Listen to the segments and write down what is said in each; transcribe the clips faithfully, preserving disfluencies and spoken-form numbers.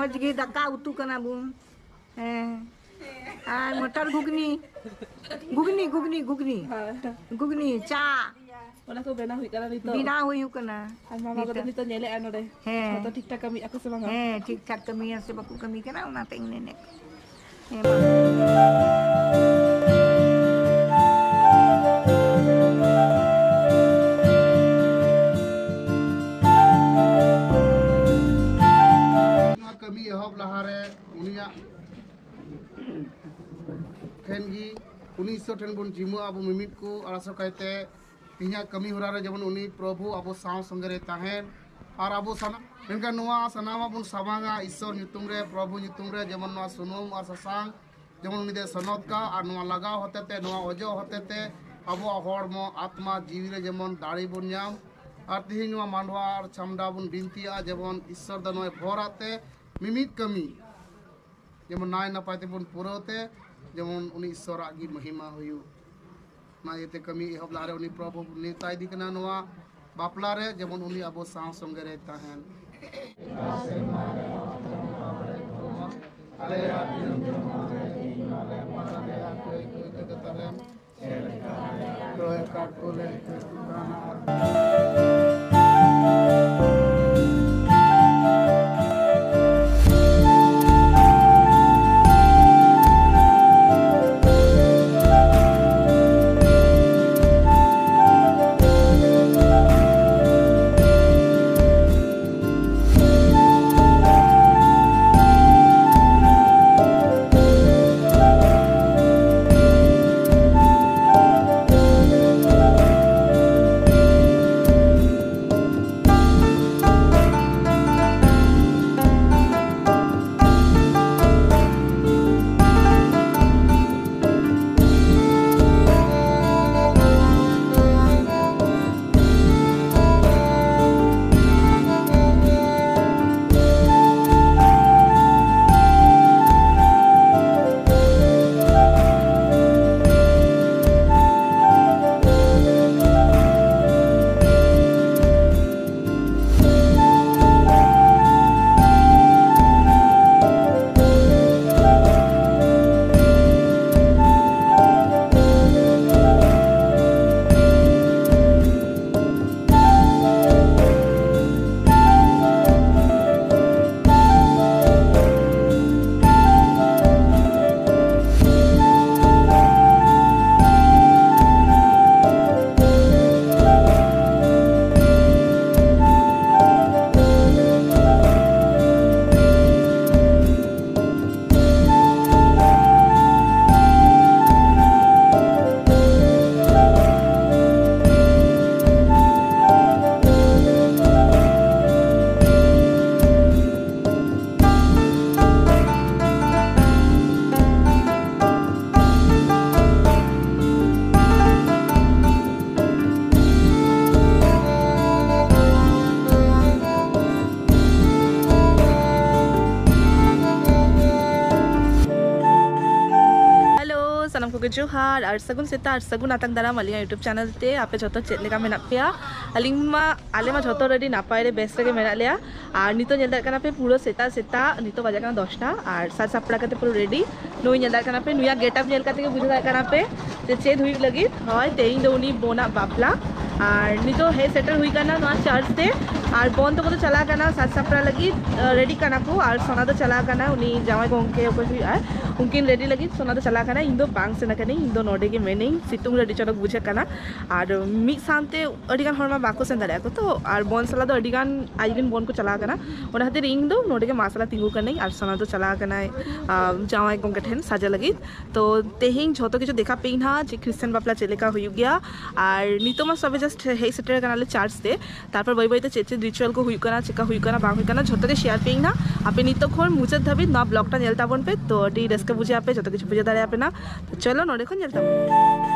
ᱟᱡ ᱜᱮ ᱫᱟᱠᱟ ᱩᱛᱩ ᱠᱟᱱᱟ ᱵᱚᱱ᱾ ᱦᱮᱸ᱾ ᱟᱨ ᱢᱚᱴᱚᱨ ᱜᱷᱩᱜᱽᱱᱤ, ᱜᱷᱩᱜᱽᱱᱤ, ᱜᱷᱩᱜᱽᱱᱤ, ᱜᱷᱩᱜᱽᱱᱤ, ᱦᱮᱸ᱾ ᱜᱷᱩᱜᱽᱱᱤ, ᱪᱟ᱾ ᱚᱱᱟ ᱠᱚ ᱵᱮᱱᱟᱣ ᱦᱩᱭᱩᱜ ᱠᱟᱱᱟ ᱱᱤᱛᱚᱜ᱾ ᱵᱮᱱᱟᱣ ᱦᱩᱭᱩᱜ ᱠᱟᱱᱟ᱾ ᱟᱨ ᱢᱟᱢᱟ ᱠᱚᱫᱚ ᱱᱤᱛᱚᱜ᱾ ᱱᱤᱛᱚᱜ ᱧᱮᱞᱮᱫᱼᱟ ᱱᱚᱰᱮ᱾ ᱦᱮᱸ᱾ ᱡᱚᱛᱚ ᱴᱷᱤᱠ ᱴᱷᱟᱠ ᱠᱟᱹᱢᱤᱭᱮᱫᱼᱟ ᱠᱚ ᱥᱮ ᱵᱟᱝᱟ? ᱦᱮᱸ, ᱴᱷᱤᱠ ᱴᱷᱟᱠ ᱠᱟᱹᱢᱤᱭᱟ ᱥᱮ ᱵᱟᱠᱚ ᱠᱟᱹᱢᱤ ᱠᱟᱱᱟ, ᱚᱱᱟᱛᱮ ᱤᱧ ᱢᱮᱱᱮᱫ᱾ ᱦᱮᱸ, ᱢᱟ᱾ ᱱᱚᱣᱟ ᱠᱟᱹᱢᱤ ᱮᱦᱚᱵ ᱞᱟᱦᱟᱨᱮ ᱩᱱᱤᱭᱟᱜ ᱴᱷᱮᱱ ᱜᱮ, ᱩᱱᱤ ᱤᱥᱥᱚᱨ ᱴᱷᱮᱱ ᱵᱚᱱ ᱡᱤᱢᱟᱹᱜᱼᱟ, ᱟᱵᱚ ᱢᱤᱢᱤᱫ ᱠᱚ, ᱟᱨ ᱟᱥᱚᱠᱟᱭᱛᱮ ᱛᱮᱦᱮᱧᱟᱜ ᱠᱟᱹᱢᱤ ᱦᱚᱨᱟ ᱨᱮ ᱡᱮᱢᱚᱱ ᱩᱱᱤ ᱯᱨᱚᱵᱷᱩ ᱟᱵᱚ ᱥᱟᱶ ᱥᱚᱸᱜᱮ ᱨᱮ ᱛᱟᱦᱮᱱ, ᱟᱨ ᱟᱵᱚ ᱥᱟᱱᱟᱢ, ᱢᱮᱱᱠᱷᱟᱱ ᱱᱚᱣᱟ ᱥᱟᱱᱟᱢᱟᱜ ᱵᱚᱱ ᱥᱟᱢᱟᱝᱟ ᱤᱥᱥᱚᱨ ᱧᱩᱛᱩᱢ ᱨᱮ, ᱯᱨᱚᱵᱷᱩ ᱧᱩᱛᱩᱢ ᱨᱮ, ᱡᱮᱢᱚᱱ ᱱᱚᱣᱟ ᱥᱩᱱᱩᱢ ᱟᱨ ᱥᱟᱥᱟᱝ ᱡᱮᱢᱚᱱ ᱩᱱᱤ ᱫᱚᱭ ᱥᱚᱱᱚᱛ ᱠᱟᱜ, ᱟᱨ ᱱᱚᱣᱟ ᱞᱟᱜᱟᱣ ᱦᱚᱛᱮᱛᱮ, ᱱᱚᱣᱟ ᱚᱡᱚᱜ ᱦᱚᱛᱮᱛᱮ ᱟᱵᱚᱣᱟᱜ ᱦᱚᱲᱢᱚ, ᱟᱛᱢᱟ, ᱡᱤᱣᱤ ᱨᱮ ᱡᱮᱢᱚᱱ ᱫᱟᱲᱮ ᱵᱚᱱ ᱧᱟᱢ᱾ ᱟᱨ ᱛᱮᱦᱮᱧ ᱱᱚᱣᱟ ᱢᱟᱰᱣᱟ ᱟᱨ ᱪᱷᱟᱢᱰᱟ ᱵᱚᱱ ᱵᱤᱱᱛᱤᱭᱟ, ᱡᱮᱢᱚᱱ ᱤᱥᱥᱚᱨ ᱫᱚ ᱱᱚᱜᱼᱚᱭ ᱵᱷᱚᱨ ᱟᱛᱮ ᱢᱤᱢᱤᱫ ᱠᱟᱹᱢᱤ ᱡᱮᱢᱚᱱ ᱱᱟᱭ ᱱᱟᱯᱟᱭ ᱛᱮᱵᱚᱱ ᱯᱩᱨᱟᱹᱣ ᱛᱮ, ᱡᱮᱢᱚᱱ ᱩᱱᱤ ᱤᱥᱥᱚᱨᱟᱜ ᱜᱮ ᱢᱚᱦᱤᱢᱟ ᱦᱩᱭᱩᱜ᱾ ᱚᱱᱟ ᱤᱭᱟᱹᱛᱮ ᱠᱟᱹᱢᱤ ᱮᱦᱚᱵ ᱞᱟᱦᱟᱨᱮ ᱩᱱᱤ ᱯᱨᱚᱵᱷᱩ ᱵᱚᱱ ᱱᱮᱣᱛᱟ ᱤᱫᱤ ᱠᱟᱱᱟ ᱱᱚᱣᱟ ᱵᱟᱯᱞᱟ ᱨᱮ, ᱡᱮᱢᱚᱱ ᱩᱱᱤ ᱟᱵᱚ ᱥᱟᱶ ᱥᱚᱸᱜᱮ ᱨᱮ ᱛᱟᱦᱮᱱ᱾ ᱨᱚᱦᱚᱭ ᱠᱟᱨᱰ ᱠᱚ ᱞᱮ ᱦᱤᱡᱩᱜ ᱠᱟᱱᱟ᱾ ᱡᱚᱦᱟᱨ ᱟᱨ ᱥᱟᱹᱜᱩᱱ ᱥᱮᱛᱟᱜ ᱟᱨ ᱥᱟᱹᱜᱩᱱ ᱟᱛᱟᱝ ᱫᱟᱨᱟᱢ ᱟᱹᱞᱤᱧᱟᱜ YouTube ᱪᱮᱱᱮᱞ ᱛᱮ᱾ ᱟᱯᱮ ᱡᱷᱚᱛᱚ ᱪᱮᱫ ᱞᱮᱠᱟ ᱢᱮᱱᱟᱜ ᱯᱮᱭᱟ? ᱟᱹᱞᱤᱧ ᱢᱟ, ᱟᱞᱮ ᱢᱟ ᱡᱷᱚᱛᱚ ᱟᱹᱰᱤ ᱱᱟᱯᱟᱭ ᱨᱮ, ᱵᱮᱥ ᱨᱮᱜᱮ ᱢᱮᱱᱟᱜ ᱞᱮᱭᱟ᱾ ᱟᱨ ᱱᱤᱛᱚᱜ ᱧᱮᱞ ᱫᱟᱲᱮᱭᱟᱜ ᱠᱟᱱᱟ ᱯᱮ, ᱯᱩᱨᱟᱹ ᱥᱮᱛᱟᱜ ᱥᱮᱛᱟᱜ, ᱱᱤᱛᱚᱜ ᱵᱟᱡᱟᱜ ᱠᱟᱱᱟ ᱫᱚᱥᱴᱟ ᱟᱨ ᱥᱟᱡᱽ ᱥᱟᱯᱲᱟᱣ ᱠᱟᱛᱮ ᱯᱩᱨᱟᱹ ᱨᱮᱰᱤ᱾ ᱱᱩᱭ ᱧᱮᱞ ᱫᱟᱲᱮᱭᱟᱜ ᱠᱟᱱᱟ ᱯᱮ, ᱱᱩᱭᱟᱜ ᱜᱮᱴᱟᱯ ᱧᱮᱞ ᱠᱟᱛᱮ ᱜᱮ ᱵᱩᱡᱷᱟᱹᱣ ᱫᱟᱲᱮᱭᱟᱜ ᱠᱟᱱᱟ ᱯᱮ ᱡᱮ ᱪᱮᱫ ᱦᱩᱭᱩᱜ ᱞᱟᱹᱜᱤᱫ᱾ ᱦᱳᱭ, ᱛᱮᱦᱮᱧ ᱫᱚ ᱩᱱᱤ ᱵᱳᱱᱟᱜ ᱵᱟᱯᱞᱟ᱾ ᱟᱨ ᱱᱤᱛᱚᱜ ᱦᱮᱡ ᱥᱮᱴᱮᱨ ᱦᱩᱭ ᱠᱟᱱᱟ ᱱᱚᱣᱟ ᱪᱟᱨᱪ ᱛᱮ᱾ ᱟᱨ ᱵᱳᱱ ᱛᱟᱠᱚ ᱫᱚ ᱪᱟᱞᱟᱣ ᱠᱟᱱᱟ ᱥᱟᱡᱽ ᱥᱟᱯᱲᱟᱣ ᱞᱟᱹᱜᱤᱫ, ᱨᱮᱰᱤ ᱠᱟᱱᱟ ᱠᱚ᱾ ᱟᱨ ᱥᱳᱱᱟ ᱫᱚ ᱪᱟᱞᱟᱣ ᱠᱟᱱᱟ, ᱩᱱᱤ ᱡᱟᱶᱟᱭ ᱜᱚᱝᱠᱮ ᱚᱠᱚᱭ ᱦᱩᱭᱩᱜᱼᱟ, ᱩᱱᱠᱤᱱ ᱨᱮᱰᱤ ᱞᱟᱹᱜᱤᱫ ᱥᱳᱱᱟ ᱫᱚ ᱪᱟᱞᱟᱣ ᱠᱟᱱᱟ᱾ ᱤᱧ ᱫᱚ ᱵᱟᱝ ᱥᱮᱱ ᱟᱠᱟᱱᱟᱹᱧ, ᱤᱧ ᱫᱚ ᱱᱚᱰᱮ ᱜᱮ ᱢᱮᱱᱟᱹᱧ᱾ ᱥᱤᱛᱩᱝ ᱨᱮ ᱟᱹᱰᱤ ᱪᱚᱨᱚᱠ ᱵᱩᱡᱷᱟᱹᱜ ᱠᱟᱱᱟ᱾ ᱟᱨ ᱢᱤᱫ ᱥᱟᱶᱛᱮ ᱟᱹᱰᱤ ᱜᱟᱱ ᱦᱚᱲ ᱢᱟ ᱵᱟᱠᱚ ᱥᱮᱱ ᱫᱟᱲᱮᱭᱟᱜᱼᱟ ᱠᱚ, ᱛᱚ ᱟᱨ ᱵᱳᱱ ᱥᱟᱞᱟᱜ ᱫᱚ ᱟᱹᱰᱤ ᱜᱟᱱ ᱟᱡ ᱨᱮᱱ ᱵᱳᱱ ᱠᱚ ᱪᱟᱞᱟᱣ ᱠᱟᱱᱟ᱾ ᱚᱱᱟ ᱠᱷᱟᱹᱛᱤᱨ ᱤᱧ ᱫᱚ ᱱᱚᱰᱮ ᱜᱮ ᱢᱟ ᱥᱟᱞᱟᱜ ᱛᱤᱸᱜᱩ ᱠᱟᱹᱱᱟᱹᱧ᱾ ᱟᱨ ᱥᱳᱱᱟ ᱫᱚ ᱪᱟᱞᱟᱣ ᱠᱟᱱᱟᱭ, ᱟᱢ, ᱡᱟᱶᱟᱭ ᱜᱚᱝᱠᱮ ᱴᱷᱮᱱ ᱥᱟᱡᱟ ᱞᱟᱹᱜᱤᱫ᱾ ᱛᱚ ᱛᱮᱦᱮᱧ ᱡᱷᱚᱛᱚ ᱠᱤᱪᱷᱩ ᱫᱮᱠᱷᱟ ᱯᱮᱭᱟᱹᱧ ᱦᱟᱸᱜ ᱡᱮ ᱠᱷᱨᱤᱥᱴᱟᱱ ᱵᱟᱯᱞᱟ ᱪᱮᱫ ᱞᱮᱠᱟ ᱦᱩᱭᱩᱜ ᱜᱮᱭᱟ᱾ ᱟᱨ ᱱᱤᱛᱚᱜ ᱢᱟ ᱥᱚᱵᱮ just ᱦᱮᱡ ᱥᱮᱴᱮᱨ ᱠᱟᱱᱟᱞᱮ ᱪᱟᱨᱪ ᱛᱮ, ᱛᱟᱨᱯᱚᱨ ᱵᱟᱹᱭ ᱵᱟᱹᱭᱛᱮ ᱪᱮᱫ ᱪᱮᱫ ᱨᱤᱪᱩᱣᱟᱞ ᱠᱚ ᱦᱩᱭᱩᱜ ᱠᱟᱱᱟ, ᱪᱮᱠᱟ ᱦᱩᱭᱩᱜ ᱠᱟᱱᱟ, ᱵᱟᱝ ᱦᱩᱭᱩᱜ ᱠᱟᱱᱟ, ᱡᱷᱚᱛᱚ ᱜᱮ ᱥᱮᱭᱟᱨ ᱯᱮᱭᱟᱹᱧ ᱦᱟᱸᱜ᱾ ᱟᱯᱮ ᱱᱤᱛᱚᱜ ᱠᱷᱚᱱ ᱢᱩᱪᱟᱹᱫ ᱫᱷᱟᱹᱵᱤᱡ ᱱᱚᱣᱟ ᱵᱞᱚᱜ ᱴᱟ ᱧᱮᱞ ᱛᱟᱵᱚᱱ ᱯᱮ, ᱛᱚ ᱟᱹᱰᱤ ᱨᱟᱹᱥᱠᱟᱹ ᱵᱩᱡᱷᱟᱹᱜᱼᱟ, ᱟᱯᱮ ᱡᱷᱚᱛᱚ ᱠᱤᱪᱷᱩ ᱵᱩᱡᱷᱟᱹᱣ ᱫᱟᱲᱮᱭᱟᱜᱼᱟ ᱯᱮ ᱱᱟ᱾ ᱛᱚ ᱪᱚᱞᱚ ᱱᱚᱰᱮ ᱠᱷᱚᱱ ᱧᱮᱞ ᱛᱟᱵᱚᱱ ᱯᱮ᱾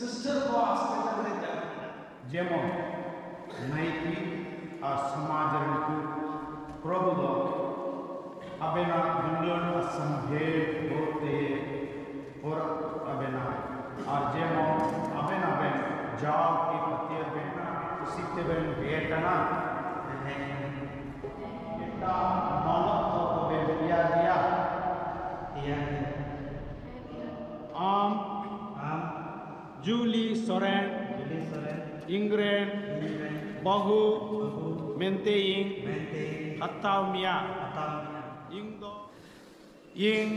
ᱥᱤᱥᱴᱟᱨ ᱠᱚ ᱦᱚᱥᱯᱤᱴᱟᱞ ᱨᱮ ᱪᱟᱞᱟᱜ ᱠᱟᱱᱟ᱾ ᱡᱮᱢᱚᱱ ᱱᱟᱭᱠᱮ ᱟᱨ ᱥᱚᱢᱟᱡᱽ ᱨᱮᱱ ᱠᱚ, ᱯᱨᱚᱵᱷᱩ ᱫᱚ ᱟᱵᱮᱱᱟᱜ ᱫᱩᱞᱟᱹᱲ ᱟᱨ ᱥᱚᱢᱵᱷᱮᱲ ᱵᱷᱳᱨ ᱛᱮ ᱯᱚᱨᱚᱵᱽ ᱟᱵᱮᱱᱟ᱾ ᱟᱨ ᱡᱮᱢᱚᱱ ᱟᱵᱮᱱ ᱟᱵᱮᱱ ᱡᱟᱣ ᱜᱮ ᱯᱟᱹᱛᱭᱟᱹᱣ ᱵᱮᱱ ᱠᱩᱥᱤ ᱛᱮᱵᱮᱱ ᱦᱮᱡ ᱟᱠᱟᱱᱟ, ᱮᱴᱟᱜ ᱢᱟᱞᱚᱛ ᱫᱚ ᱛᱚᱵᱮ ᱯᱮᱭᱟ ᱜᱮᱭᱟ᱾ ᱯᱮᱭᱟ ᱜᱮᱭᱟ᱾ ᱟᱢ ᱟᱢ ᱡᱩᱞᱤ ᱥᱚᱨᱮᱱ ᱡᱩᱞᱤ ᱥᱚᱨᱮᱱ ᱤᱧᱨᱮᱱ ᱤᱧᱨᱮᱱ ᱵᱟᱹᱦᱩ ᱵᱟᱹᱦᱩ ᱢᱮᱱᱛᱮ ᱤᱧ ᱢᱮᱱᱛᱮ ᱦᱟᱛᱟᱣ ᱢᱮᱭᱟ᱾ ᱦᱟᱛᱟᱣ ᱢᱮᱭᱟ᱾ ᱤᱧ ᱫᱚ ᱤᱧ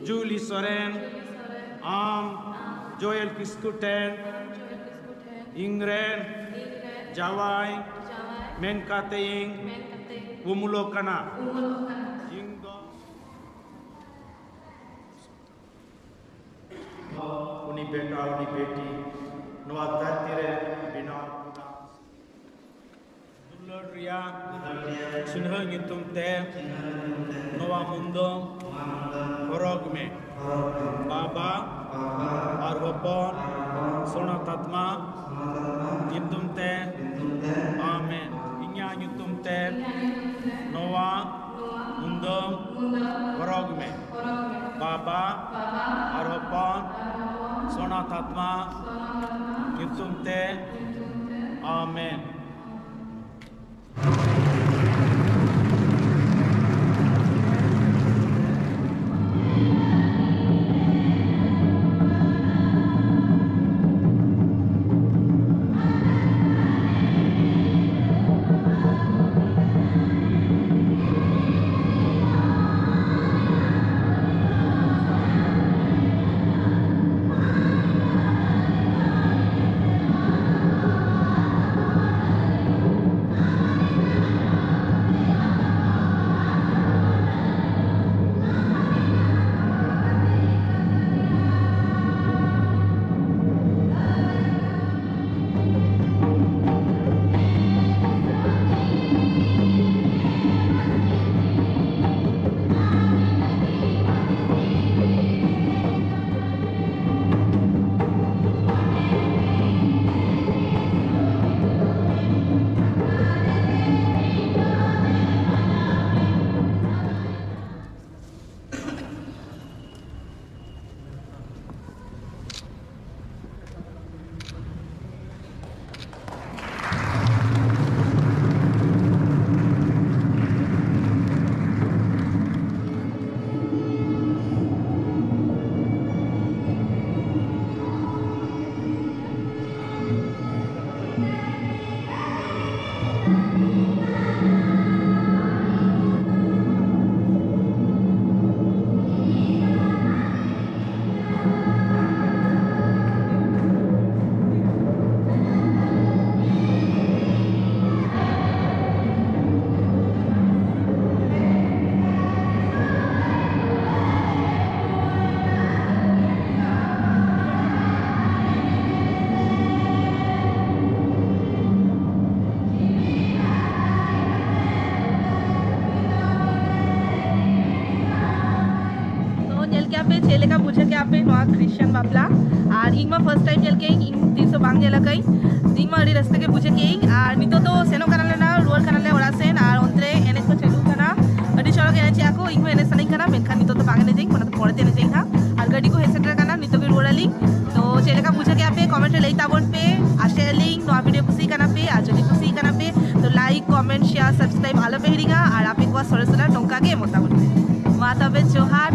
ᱡᱩᱞᱤ ᱥᱚᱨᱮᱱ ᱟᱢ ᱡᱚᱭᱮᱞ ᱠᱤᱥᱠᱩ ᱴᱷᱮᱱ ᱤᱧᱨᱮᱱ ᱡᱟᱶᱟᱭ ᱢᱮᱱ ᱠᱟᱛᱮ ᱤᱧ ᱩᱢᱩᱞᱚᱜ ᱠᱟᱱᱟ᱾ ᱤᱧ ᱫᱚ ᱩᱱᱤ ᱵᱮᱴᱟ, ᱩᱱᱤ ᱵᱮᱴᱤ ᱱᱚᱣᱟ ᱫᱷᱟᱹᱨᱛᱤ ᱨᱮ ᱵᱮᱱᱟᱣ ᱠᱟᱱᱟ᱾ ᱫᱩᱞᱟᱹᱲ ᱨᱮᱭᱟᱜ ᱪᱤᱱᱦᱟᱹ ᱧᱩᱛᱩᱢ ᱛᱮ ᱱᱚᱣᱟ ᱢᱩᱫᱟᱹᱢ ᱦᱚᱨᱚᱜᱽ ᱢᱮ᱾ ᱵᱟᱵᱟ ᱟᱨ ᱦᱚᱯᱚᱱ ᱥᱳᱱᱟᱛᱟᱛᱢᱟ ᱧᱩᱛᱩᱢ ᱛᱮ, ᱟᱢᱮᱱ᱾ ᱤᱧᱟᱹᱜ ᱧᱩᱛᱩᱢ ᱛᱮ ᱱᱚᱣᱟ ᱢᱩᱫᱟᱹᱢ ᱦᱚᱨᱚᱜᱽ ᱢᱮ᱾ ᱵᱟᱵᱟ ᱟᱨ ᱦᱚᱯᱚᱱ ᱥᱳᱱᱟᱛᱟᱛᱢᱟ ᱧᱩᱛᱩᱢ ᱛᱮ, ᱟᱢᱮᱱ᱾ ᱠᱷᱨᱤᱥᱪᱟᱱ ᱵᱟᱯᱞᱟ᱾ ᱟᱨ ᱤᱧ ᱢᱟ ᱯᱷᱟᱨᱥᱴ ᱴᱟᱭᱤᱢ ᱧᱮᱞ ᱠᱮᱫ ᱤᱧ, ᱤᱧ ᱛᱤᱥ ᱦᱚᱸ ᱵᱟᱝ ᱧᱮᱞ ᱟᱠᱟᱫ ᱤᱧ᱾ ᱤᱧ ᱢᱟ ᱟᱹᱰᱤ ᱨᱟᱹᱥᱠᱟᱹ ᱜᱮ ᱵᱩᱡᱷᱟᱹᱣ ᱠᱮᱫ ᱤᱧ᱾ ᱟᱨ ᱱᱤᱛᱚᱜ ᱫᱚ ᱥᱮᱱᱚᱜ ᱠᱟᱱᱟᱞᱮ ᱱᱟ, ᱨᱩᱣᱟᱹᱲ ᱠᱟᱱᱟᱞᱮ ᱚᱲᱟᱜ ᱥᱮᱱ᱾ ᱟᱨ ᱚᱱᱛᱮ ᱨᱮ ᱮᱱᱮᱡ ᱠᱚ ᱪᱟᱹᱞᱩ ᱠᱟᱱᱟ, ᱟᱹᱰᱤ ᱪᱚᱨᱚᱠ ᱮᱱᱮᱡ ᱮᱫᱟ ᱠᱚ᱾ ᱤᱧ ᱦᱚᱸ ᱮᱱᱮᱡ ᱥᱟᱱᱟᱧ ᱠᱟᱱᱟ, ᱢᱮᱱᱠᱷᱟᱱ ᱱᱤᱛᱚᱜ ᱫᱚ ᱵᱟᱝ ᱮᱱᱮᱡ ᱟᱹᱧ, ᱚᱱᱟ ᱫᱚ ᱯᱚᱨᱮᱛᱮ ᱮᱱᱮᱡ ᱟᱹᱧ ᱦᱟᱸᱜ᱾ ᱟᱨ ᱜᱟᱹᱰᱤ ᱠᱚ ᱦᱮᱡ ᱥᱮᱴᱮᱨ ᱠᱟᱱᱟ, ᱱᱤᱛᱚᱜ ᱜᱮ ᱨᱩᱣᱟᱹᱲ ᱟᱞᱤᱧ᱾ ᱛᱚ ᱪᱮᱫ ᱞᱮᱠᱟ ᱵᱩᱡᱷᱟᱹᱣ ᱠᱮᱫᱟ ᱯᱮ, ᱠᱚᱢᱮᱱᱴ ᱨᱮ ᱞᱟᱹᱭ ᱛᱟᱵᱚᱱ ᱯᱮ᱾ ᱟᱥᱟᱭᱟᱞᱤᱧ ᱱᱚᱣᱟ ᱵᱷᱤᱰᱤᱭᱳ ᱠᱩᱥᱤ ᱠᱟᱱᱟ ᱯᱮ, ᱟᱨ ᱡᱩᱫᱤ ᱠᱩᱥᱤ ᱠᱟᱱᱟ ᱯᱮ ᱛᱚ ᱞᱟᱭᱤᱠ, ᱠᱚᱢᱮᱱᱴ, ᱥᱮᱭᱟᱨ, ᱥᱟᱵᱥᱠᱨᱟᱭᱤᱵ ᱟᱞᱚ ᱯᱮ ᱦᱤᱲᱤᱧᱟ᱾ ᱟᱨ ᱟᱯᱮ ᱠᱚᱣᱟᱜ ᱥᱚᱨᱮᱥ ᱥᱚᱨᱮᱥ ᱱᱚᱝᱠᱟ ᱜᱮ ᱮᱢᱚᱜ ᱛᱟᱵᱚᱱ ᱯᱮ᱾ ᱢᱟ ᱛᱚᱵᱮ ᱡᱚᱦᱟᱨ᱾